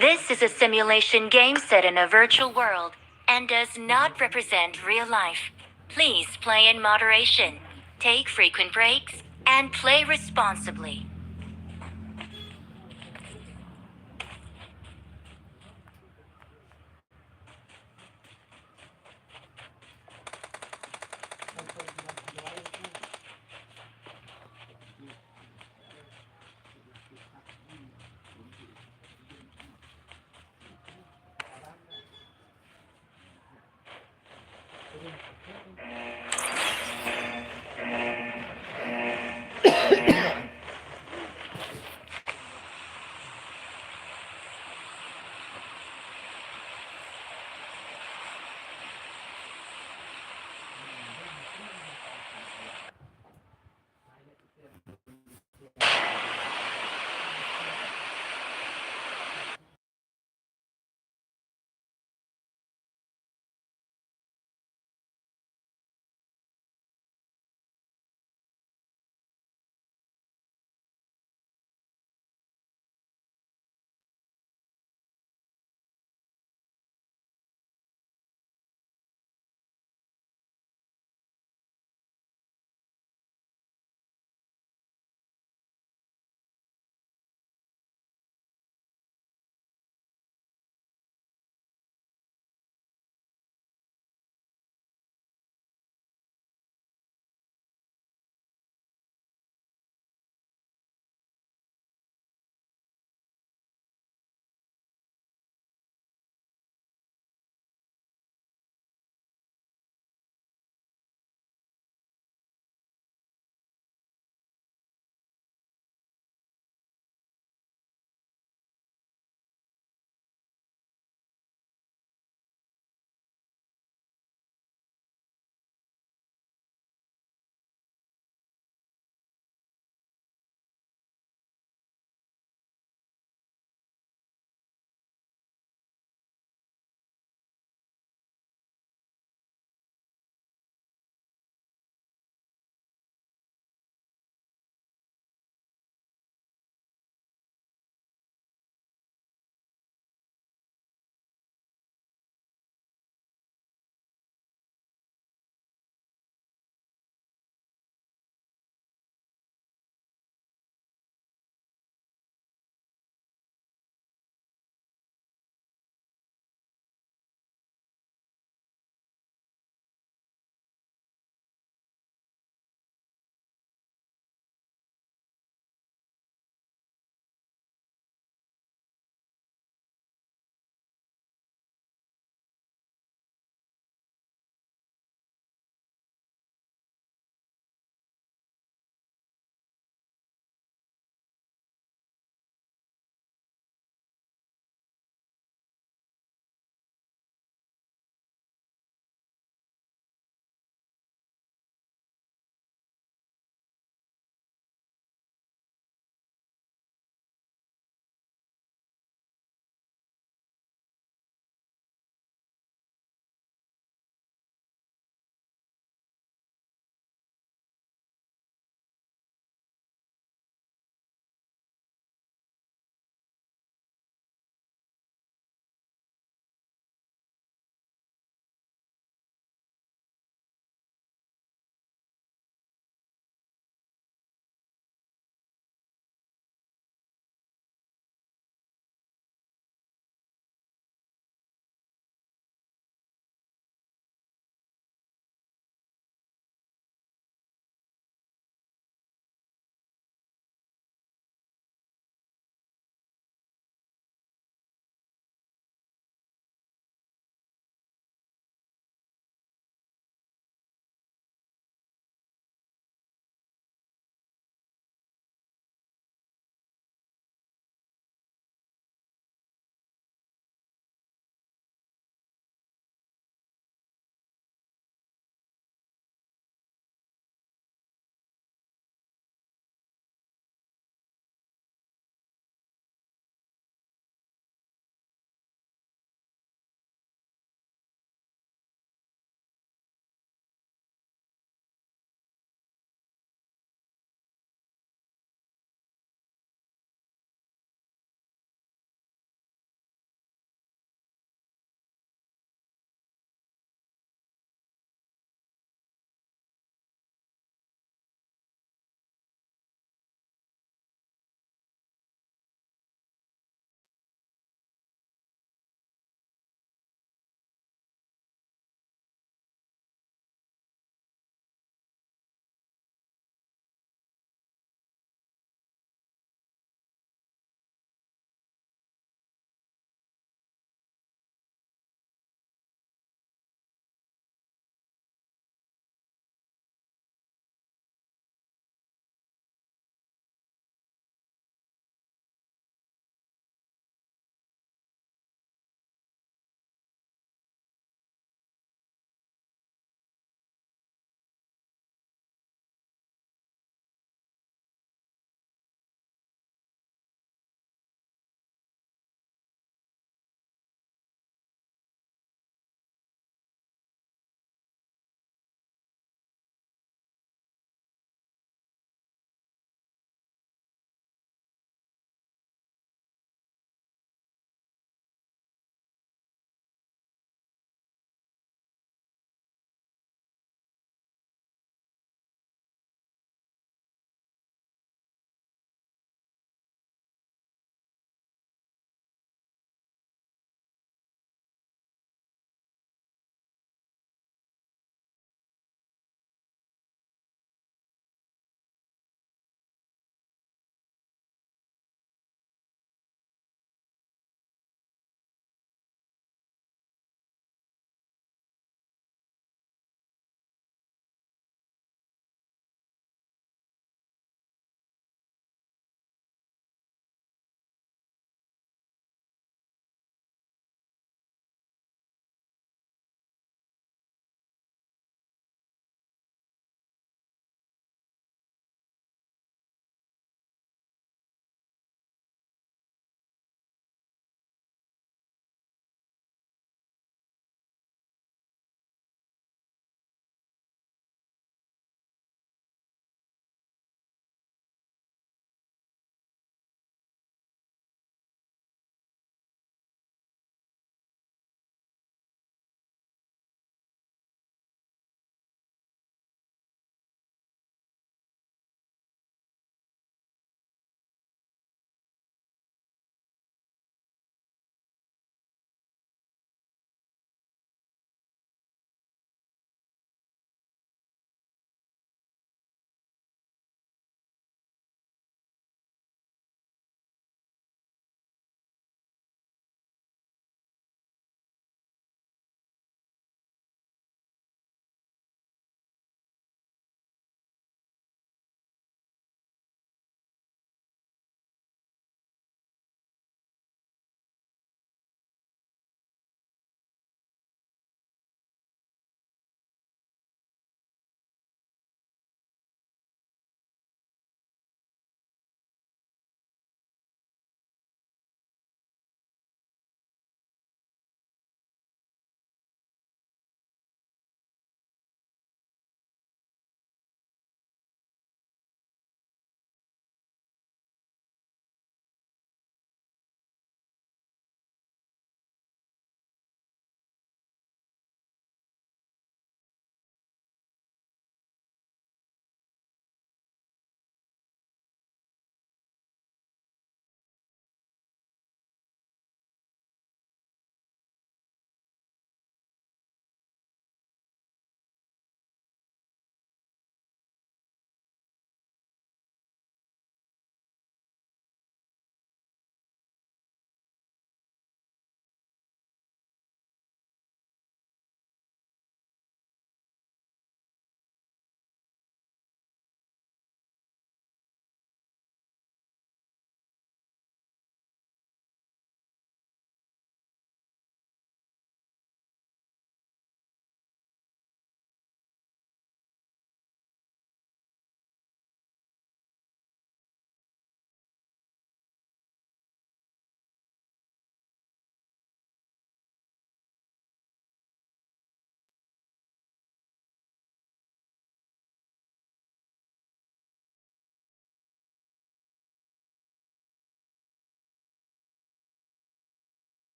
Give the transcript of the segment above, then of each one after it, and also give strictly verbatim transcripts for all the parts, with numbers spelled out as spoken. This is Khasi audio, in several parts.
This is a simulation game set in a virtual world and does not represent real life. Please play in moderation, take frequent breaks, and play responsibly.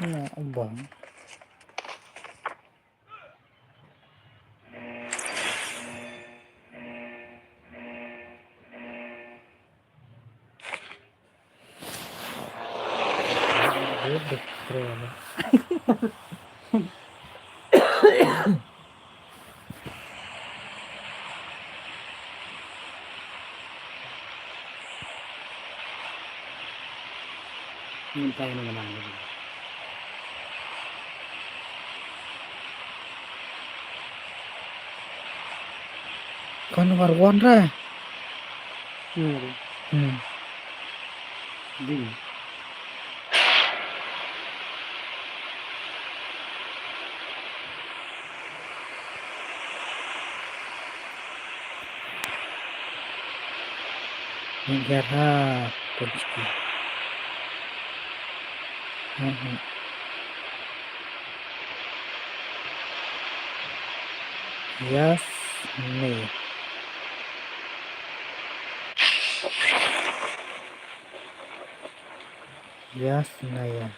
Na bang. Minta yang mana lagi? Kan war wan ra. Hmm. Hmm. Ding. Ngar ha Punchki. Hmm, hmm. Yes, me. Yes, Naya.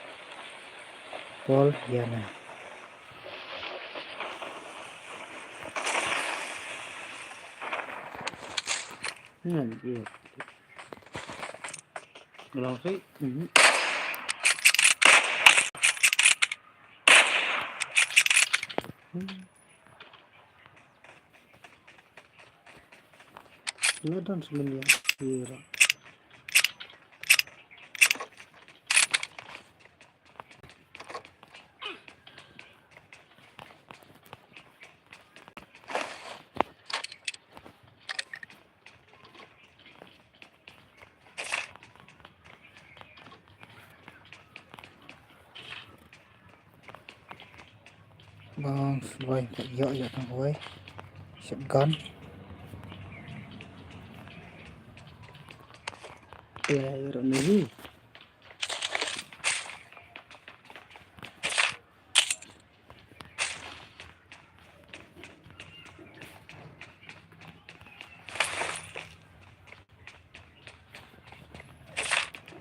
Paul, Yana. Hmm, iya. Gelang sih. Mhm. Hmm. Ila dan sebenarnya. Iya. Bang, wei, ïoh, ïoh tang wei. Shotgun. Ya, ïoh ni.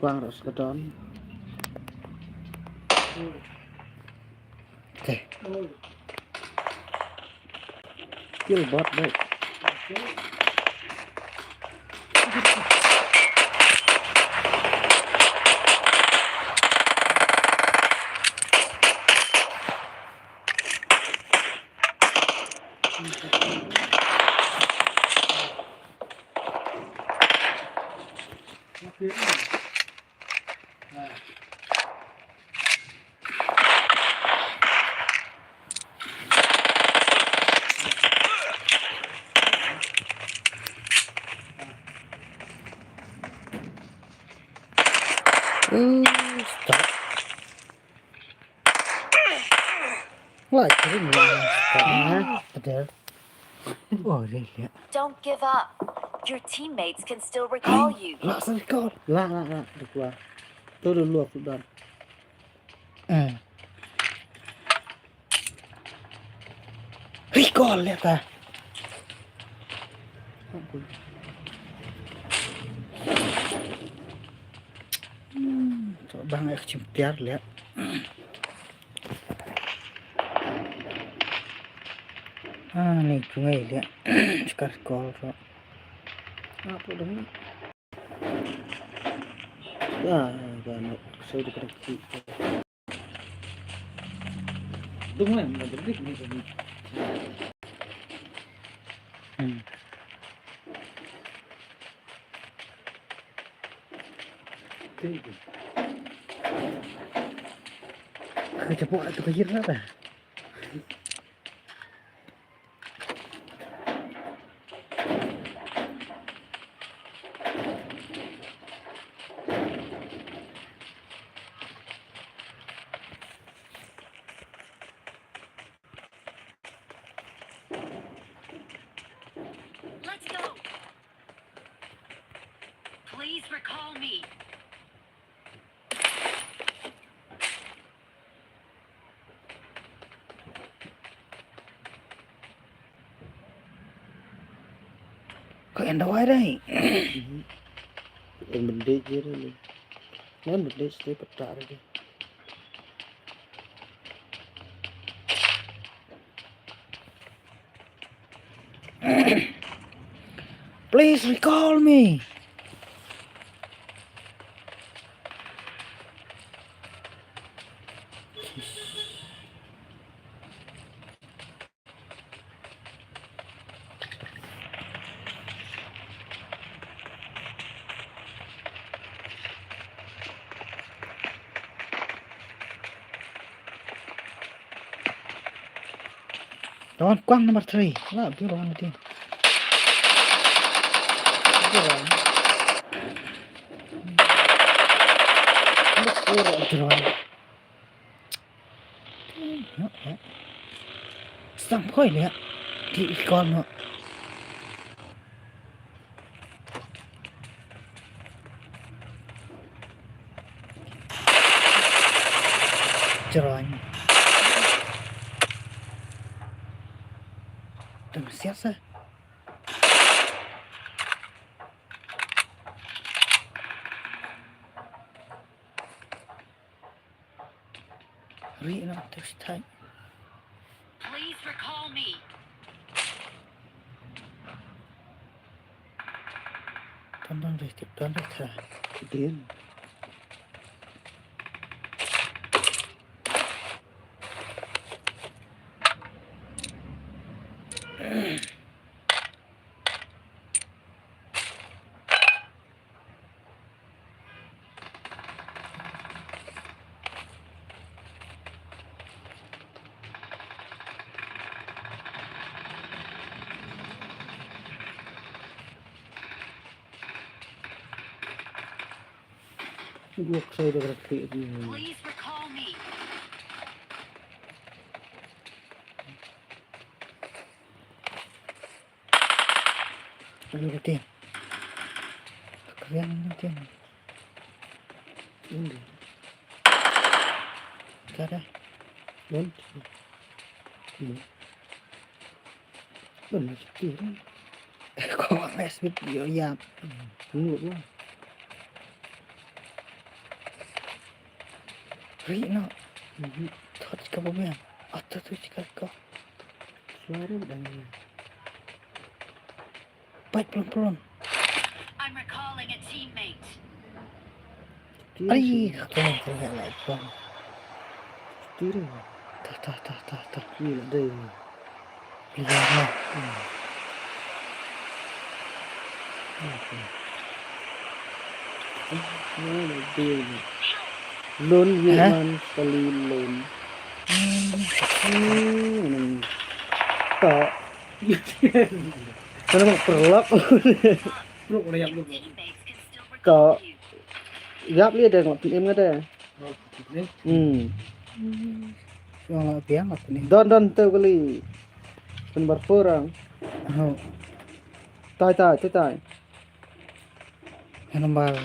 Kwang ros ka don. Okay. Kill bot, baik. Ooh, stop. Like, I didn't want to stop. There. Oh, really? Don't give up. Your teammates can still recall you. La, sa recall. La, la, la. Dukwa. Tu dulu aku dah. Eh. Recall, lihat ah. Hmm, coba nggak kecium tiar, lihat. Ah, ni sungai, lihat. Sekarang recall, kok. Apa dong? Ah, gano, saya udah kena kiki. Dong, man, nggak berhenti, nih, tadi. Hmm. Oke. Kecebok itu kecil apa? Let's go. Please recall me. Kau yang dawai dai. Yang bendit je tu ni. Yang bendit setiap petak dia. Please recall me. Don kwang number three. Lah, biar orang nanti. Biar orang. Biar orang. Stang khoi le. Ki ikon no. Jrong. Tang siasa. Ri na tu stai. Please recall me. Ton don ri tip don ri tra. Din. Gua kesai dah kena klik ni. Please recall me. Ayo, Rutin. Keren, Rutin. Ini. Kada. Bon. Ini. Bon, mesti. Kau ngai speed yo yap. Ini apa? Ri no. Mhm. Thot ka bo mia. Ato tu chika ko. Suara dah ni. Baik pelan-pelan. I'm recalling a teammate. Ai, aku nak tengok like bang. Tira. Tah, tah, tah, tah, tah. Ni lah dia ni. Iya lah. Hmm. Apa? Oh, dia ni. Lone, hah? Vietnam sekali lone. Hmm. Hmm. Tak. Kenapa perlap? Kau yap lihat deh, ngap tim ngade. Hmm. Wala biang aku ni. Don, don, tu kali. Kan berperang. Oh. Tai, tai, tai, tai. Yang nomor.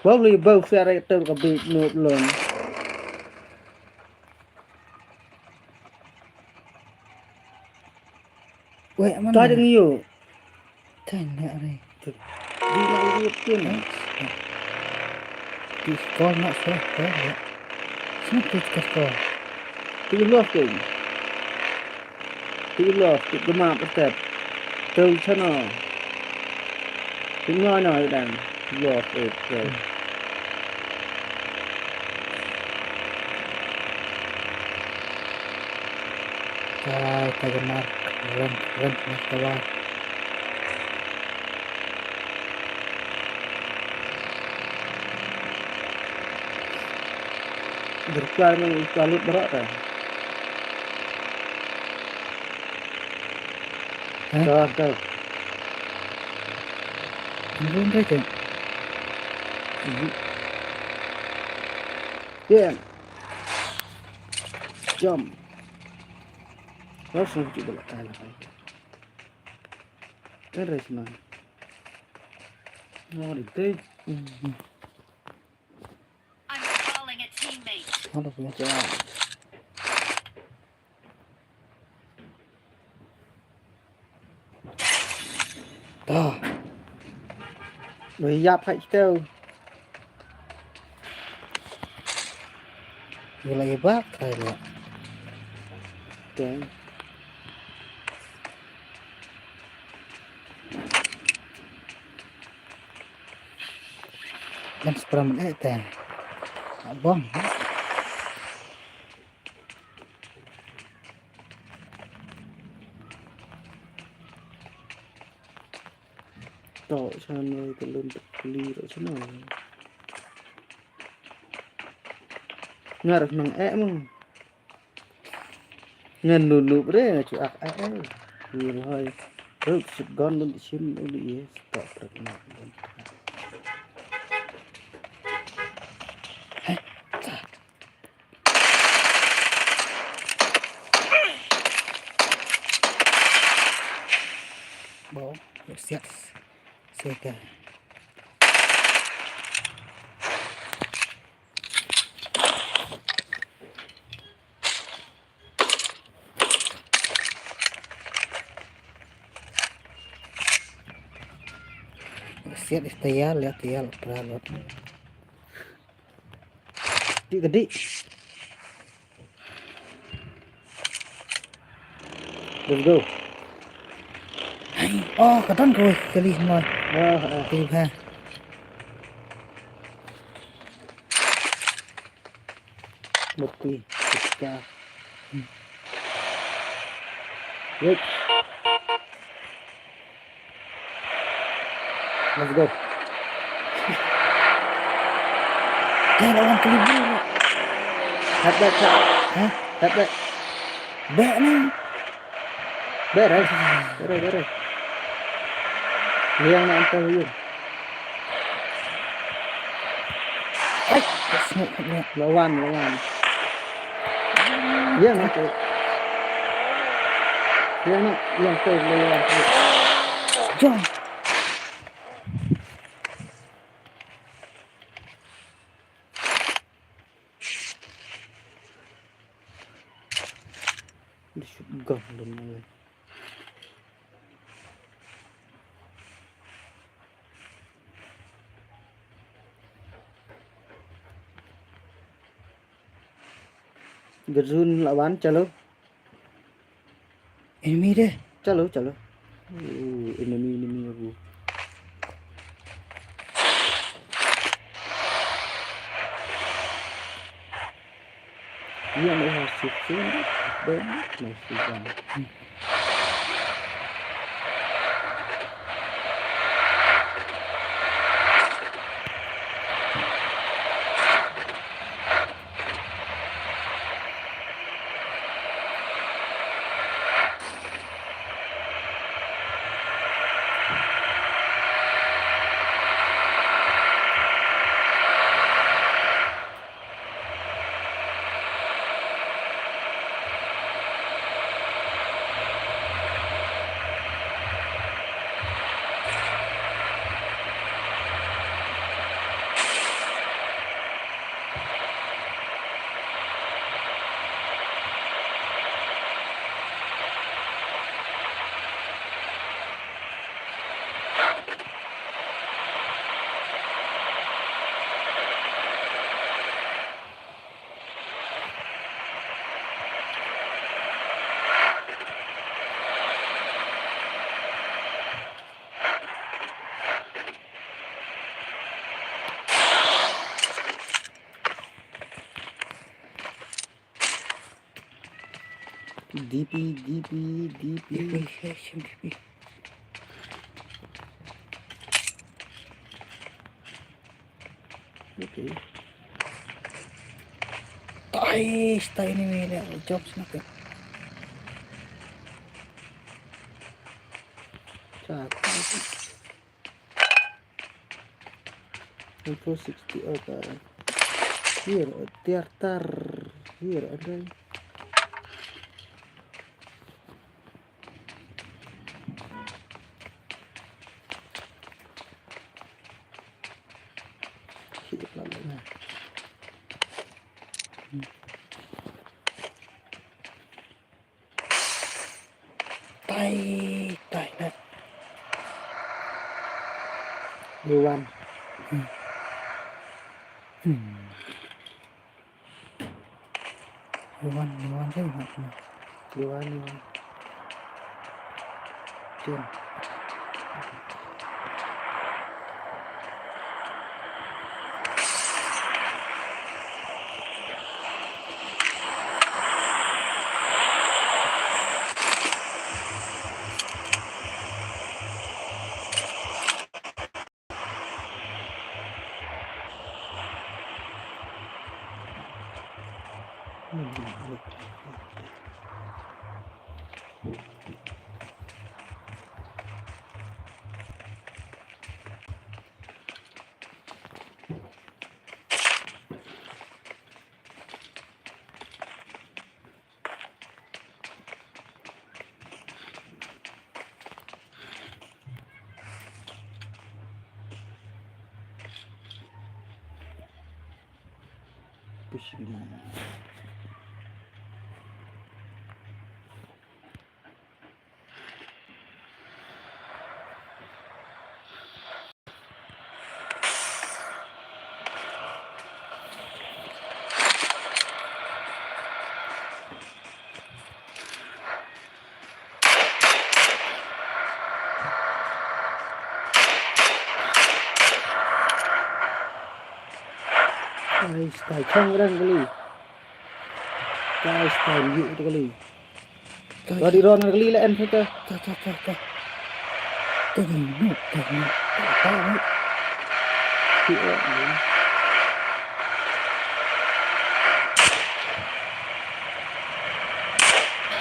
Bau li bau siara tu ka big noob lon. Weh, mana? Tai deng yu. Tang ne are. Di na yu tin. Di skor na so ko ya. Sini tu skor. Tu los tin. Tu los tu gema petet. Tu chano. Tu ngana dan. Los eh. Kai, kai, kena keren, keren, kena keluar. Berkeluar ni, keluar lut berat dah. Hah? Dah, dah. Ini pun dah, Cik. Mhm. Jam. Jam. Terus nanti belakang. Kan res man. Mau di teh. Mhm. I'm recalling a teammate. Ada punya jam. Dah. Wei yap hai tu. Wala ibak kai lo. Dang. Kan spram eh te. Bom. To sana ka lun tak kli to sana. Ngar nang eh mung. Ngan nunu bre na chu ak ai ai. Ni hoi. Ruk sut gon lun shim uli ye. Stop ruk na. Heh. Sa. Bo, siat. Seka. Siat is tayal ya tayal pralot. Di kedi. Let's go. Hai, oh, katan ko kali mo. Ah, ah. Ti ha. Mati, pecah. Yep. Let's go. Dah lawan kali bro. Hebat, Cak. Hah? Hebat. Back ni. Beres. Beres, beres. Yang nak hantar you. Hai, smoke ni. Lawan, lawan. Yang nak tu. Yang nak, yang tu, lawan tu. Jom. Di shoot gun dun. Gerun lawan, chalo. Enemy deh. Chalo, chalo. Oh, enemy, enemy aku. Iya, mai ha sip sip. Baik, mai sip. D P, D P, D P. D P, eh, same D P. Okay. Tai, tai ni mele, jump sini ke. Cak. Info sixty, oh, ta. Here, tiar tar. Here, ada. Here, la, la, la. Tai, tai na. Liwan. Hmm. Hmm. Liwan, liwan, liwan. Liwan, liwan. Jun. Ai, stai chang rang kali. Ai, stai yu kali. Ka di ron kali la en ka. Ka, ka, ka, ka. Ka di nu, ka di nu. Ka, ka, ka. Ki, eh, ni.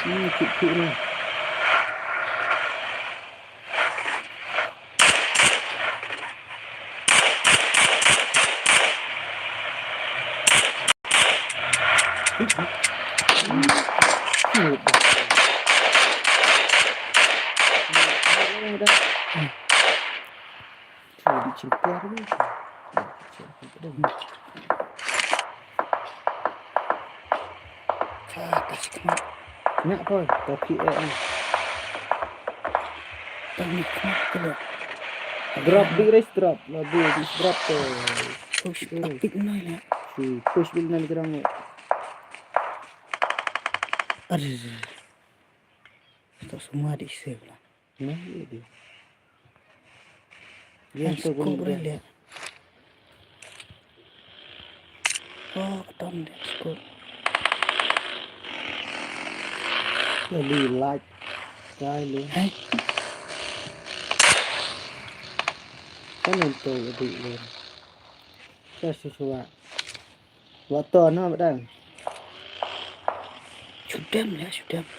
Hmm, ki, ki, ni. Nya poi, tapi eh. Drop di race drop, la di drop tu. Push, taktik na ya. Si push bil na gerang. Aduh. Tak semua di save lah. Nah, ini dia. Dia tu guna dia. Oh, keton dia skop. Lebih light. Kali. Hai. Kan untuk lebih light. Saya sesuai. Waktu na badan. Sudam ya, sudam. Ya.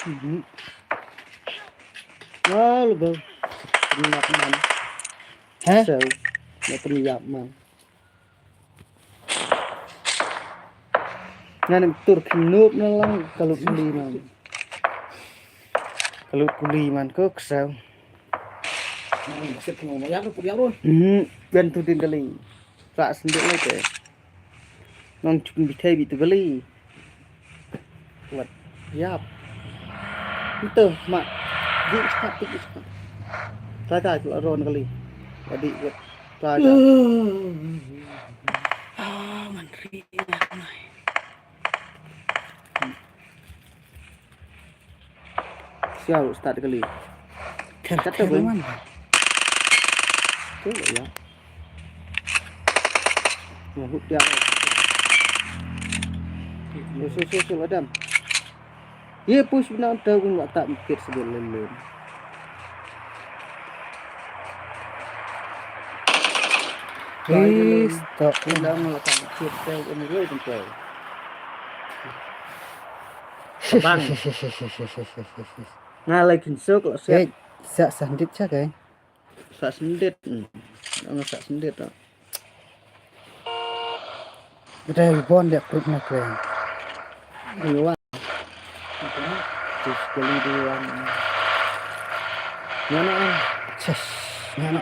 Mhm. Wah, lu bang. Penyap man. Hah? So, ya penyap man. Ngan tur khnop na lang kalut kuli man. Kalut kuli man ko ksau. Hmm, ben tu din kali. Rak sendek lai te. Nong chun bithai bitu kali. Wat. Yap. Itu mak. Di sat tu sat. Tata tu ron kali. Adi wat. Tata. Ah, man ri na mai. Siaw start kali. Ter, ter man. Tu ya. Mahut dia. Sul, sul, sul, sul, Adam. Ye push bina dah gua tak mikir sebelum lelem. Please, tak. Dah malah tak mikir kau ini lo tempat. Bang. Ngalai kinsuk lo siap. Eh, siap sandit siap kan? Sa sendit. Hmm. Ang sa sendit tu. Kita bon dia perut nak keren. Ini wan. Terus kali dua wan. Mana ah? Ces, mana?